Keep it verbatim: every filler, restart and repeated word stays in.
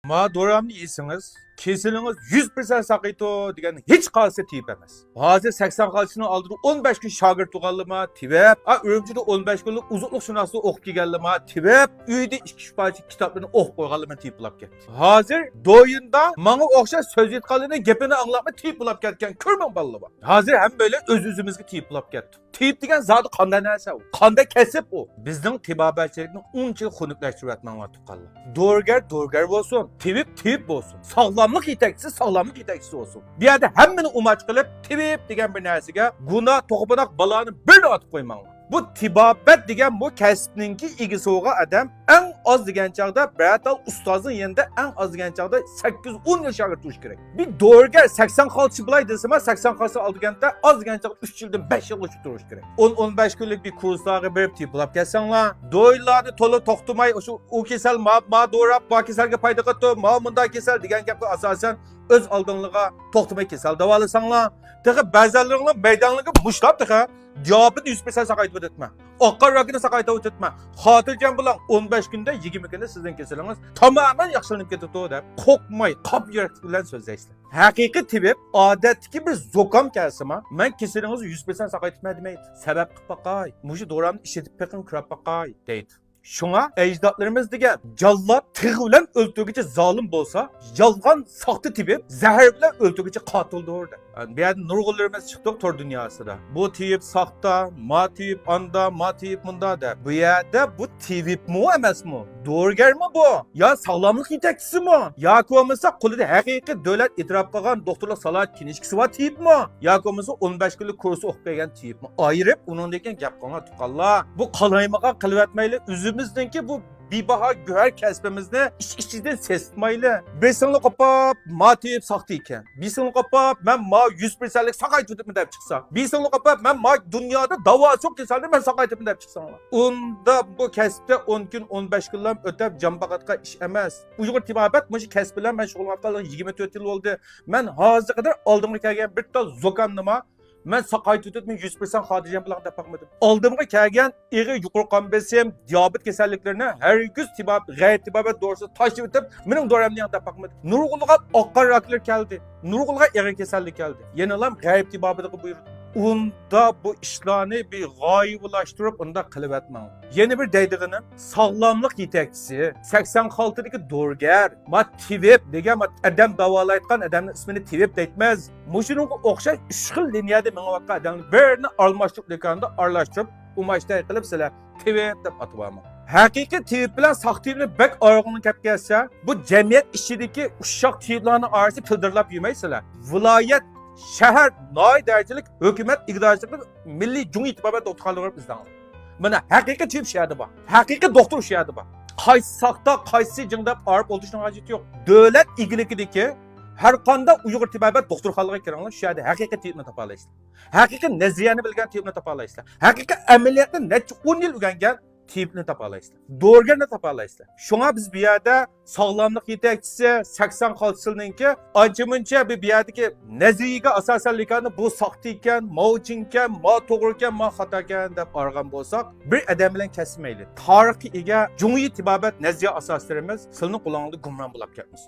ما دورامنى يېسىڭىز، كېسىلىڭىز يۈز پىرسەنت ساقىيىدۇ دېگەن ھېچقايسى تېۋىپ ئەمەس. ھازىر سەكسەن خالتىسىنىڭ ئالدىدا ئون بەش كۈن شاگىرت تۇرغانلىما تېۋىپ، ئا، ئۈرۈمچىدە ئون بەش كۈنلۈك ئوزۇقلۇقشۇناسلىق ئوقۇپ كەلگەنلىما تېۋىپ، ئۆيدە ئىككى ئۈچ پارچە كىتابلىرىنى ئوقۇپ قويغانلىما تېۋىپ بولاپ كەتتى. ھازىر دويىندا ماڭا ئوخشاش سۆز ئېيتقانلىرىنىڭ گېپىنى ئاڭلاپمۇ تېۋىپ بولاپ كەتكەن. كۆرمەڭ بالىلار. ھازىر ھەممەيلەن ئۆز-ئۆزىمىزگە تېۋىپ بولاپ كەتتۇق. تېۋىپ دېگەن زادى قانداق نەرسە ئۇ؟ قانداق كەسىپ ئۇ؟ بىزنىڭ تېبابەتچىلىكنى ئۇنچىلىك خۇنۈكلەشتۈرۈۋەتمەڭلار تۇغقانلار. دورىگەر دورىگەر بولسۇن، تېۋىپ تېۋىپ بولسۇن، ساغلاملىق يېتەكچىسى ساغلاملىق يېتەكچىسى بولسۇن. بۇ يەردە ھەممىنى ئۇماچ قىلىپ، تېۋىپ دېگەن بىر نەرسىگە گۇناھ توقۇمىداق بالانى بىرنى ئاتىپ قويماڭلار. بۇ تېبابەت دېگەن بۇ كەسىپنىڭكى ئىگىسى بولغان ئادەم ئەڭ ئاز دېگەن چاغدا بىرەر تال ئۇستازنىڭ يېنىدا ئەڭ ئاز دېگەن چاغدا سەككىز ئون يىل شاگىرت تۇرۇش كېرەك. بىر دورىگەر سەكسەن خالتىسى بولاي دېسىمۇ، سەكسەن خالتىسى ئالدىغاندا ئاز دېگەن چاغدا ئۈچ يىلدىن بەش يىلغىچە تۇرۇش كېرەك. ئون ئون بەش كۈنلۈك بىر كۇرسلارغا بېرىپ تېۋىپ بولاپ كەلسەڭلار، دورىلارنى تولا توختىماي، ئاشۇ ئۇ كېسەل ما، ما دورا، بۇ كېسەلگە پايدا قىلىدۇ، ما مۇنداق كېسەل دېگەن گەپكە ئاساسەن ئۆز ئالدىڭلارغا توختىماي كېسەل داۋالىساڭلار، تېخى بەزەنلىرىڭلار مەيدانلىرىغا مۇشتلاپ تېخى دىيابېتنى يۈز پىرسەنت ساقايتىۋېتىپتىمەن. ئاق قان راكىنى ساقايتىۋېتىپتىمەن. خاتىرجەم بولۇڭ، ئون بەش كۈندە، يىگىرمە كۈندە سىزنىڭ كېسىلىڭىز تامامەن ياخشىلىنىپ كېتىدۇ دەپ قورقماي، قاپ يۈرەكلىك بىلەن سۆزلەيسىلەر. ھەقىقىي تېۋىپ ئادەتتىكى بىر زۇكام كەلسىمۇ، مەن كېسىلىڭىزنى يۈز پىرسەنت ساقايتىپمەن دېمەيدۇ. سەۋەب قىلىپ باقاي، مۇشۇ دورامنى ئىشلىتىپ بېقىڭ، كۆرۈپ باقاي دەيدۇ. شۇڭا ئەجدادلىرىمىز دېگەن، جاللات تىغ بىلەن ئۆلتۈرگۈچى زالىم بولسا، يالغان ساختا تېۋىپ زەھەر بىلەن ئۆلتۈرگۈچى قاتىلدۇر دەپ. بۇ يەردە نۇرغۇنلىرىمىز چىقتۇق تور دۇنياسىدا. بۇ تېۋىپ ساختا، ما تېۋىپ ئاندا، ما تېۋىپ مۇندا دەپ. بۇ يەردە بۇ تېۋىپمۇ ئەمەسمۇ؟ دورىگەرمۇ بۇ؟ يا ساغلاملىق يېتەكچىسىمۇ؟ ياكى بولمىسا قولىدا ھەقىقىي دۆلەت ئېتىراپ قىلغان دوختۇرلۇق سالاھىيەت كىنىشكىسى بار تېۋىپمۇ؟ ياكى بولمىسا ئون بەش كۈنلۈك كۇرس ئوقۇپ كەلگەن تېۋىپمۇ؟ ئايرىپ، ئۇنىڭدىن كېيىن گەپ قىلىڭلار تۇغقانلار. بۇ قالايمىقان قىلىۋەتمەيلى، ئۆزىمىزنىڭكى بۇ بىباھا گۆھەر كەسپىمىزنى ئىچ-ئىچىدىن سېسىتمايلى. بىرسىڭلار قوپاپ، ما تېۋىپ ساختا ئىكەن. بىرسىڭلار قوپاپ، مەن ما يۈز پىرسەنتلىك ساقايتىۋېتىپمەن دەپ چىقسا. بىرسىڭلار قوپاپ، مەن ما دۇنيادا داۋاسى يوق كېسەلنى مەن ساقايتىپمەن دەپ چىقساڭلار. ئۇندا بۇ كەسىپتە ئون كۈن، ئون بەش كۈنلەر ئۆتەپ جان باقىدىغان ئىش ئەمەس. ئۇيغۇر تېبابەت مۇشۇ كەسىپ بىلەن مەن شۇغۇللىنىۋاتقانلىقىم يىگىرمە تۆت يىل بولدى. مەن ھازىرغا قەدەر ئالدىمغا كەلگەن بىر تال زۇكامنىمۇ مەن ساقايتىۋېتىپمەن، يۈز پىرسەنت خاتىرجەم بولغان دەپ باقمىدىم. ئالدىمغا كەلگەن ئېغىر يۇقىرى قان بېسىم، دىيابېت كېسەللىكلىرىنى ھەرگىز تېباب-، غەيرىي تېبابەت دورىسىدا تاشلىۋېتىپ، مېنىڭ دورامنى يەڭ دەپ باقمىدىم. نۇرغۇنلىغان ئاق قان راكلىرى كەلدى، نۇرغۇنلىغان ئېغىر كېسەللىك كەلدى. يەنىلام غەيرىي تېبابىتىغا بۇيرۇدۇم. ئۇندا بۇ ئىشلارنى بىر غايىۋىلاشتۇرۇپ ئۇنداق قىلىۋەتمەڭ. يەنە بىر دەيدىغىنىم، ساغلاملىق يېتەكچىسى، سەكسەن خالتىدىكى دورىگەر، ما تېۋىپ دېگەن، ما ئادەم داۋالايدىغان ئادەمنىڭ ئىسمىنى تېۋىپ دەيتمەز. مۇشۇنىڭغا ئوخشاش ئۈچ خىل لىنىيەدە مېڭىۋاتقان ئادەمنىڭ بىرىنى ئالماشتۇرۇپ، دۇكاندا ئارىلاشتۇرۇپ، ئۇماچتەي قىلىپ سىلەر تېۋىپ دەپ ئاتىۋالماڭ. ھەقىقىي تېۋىپ بىلەن ساختا تېۋىپنى بەك ئايرىغۇڭ كەپ كەلسە، بۇ جەمئىيەت ئىچىدىكى ئۇششاق تېۋىپلارنىڭ ئارىسىدا پىلدىرلاپ يۈرمەيسىلەر. ۋىلايەت، شەھەر، ناھىيە دەرىجىلىك ھۆكۈمەت ئىدارىچىلىكىدە مىللىي جۇڭيى تېبابەت دوختۇرخانىلىرىغا بېرىپ ئىزدەڭلار. مانا ھەقىقىي تېۋىپ شۇ يەردە بار. ھەقىقىي دوختۇر شۇ يەردە بار. قايسى ساختا، قايسى جىڭ دەپ ئايرىپ ئولتۇرۇشنىڭ ھاجىتى يوق. دۆلەت ئىگىلىكىدىكى ھەر قانداق ئۇيغۇر تېبابەت دوختۇرخانىلىرىغا كىرىڭلار، شۇ يەردە ھەقىقىي تېۋىپنى تاپالايسىلەر. ھەقىقىي نەزەرىيەنى بىلگەن تېۋىپنى تاپالايسىلەر. ھەقىقىي ئەمەلىيەتنى نەچچە ئون يىل ئۆگەنگەن تېۋىپنى تاپالايسىلەر. دورىگەرنى تاپالايسىلەر. شۇڭا بىز بۇ يەردە ساغلاملىق يېتەكچىسى، سەكسەن خالتىسىنىڭكى ئانچە-مۇنچە بىر، بۇ يەردىكى نەزەرىيەگە ئاساسەن لېكاندا بۇ ساختا ئىكەن، ماۋۇ چىڭ ئىكەن، ما توغرا ئىكەن، ما خاتا ئىكەن دەپ ئايرىغان بولساق، بىر ئادەم بىلەن كەسمەيلى. تارىخقا ئىگە جۇڭيى تېبابەت نەزەرىيە ئاساسلىرىمىز سىلىنىڭ قۇلاقلىرىدا گۇمران بولاپ كەتمىسۇن.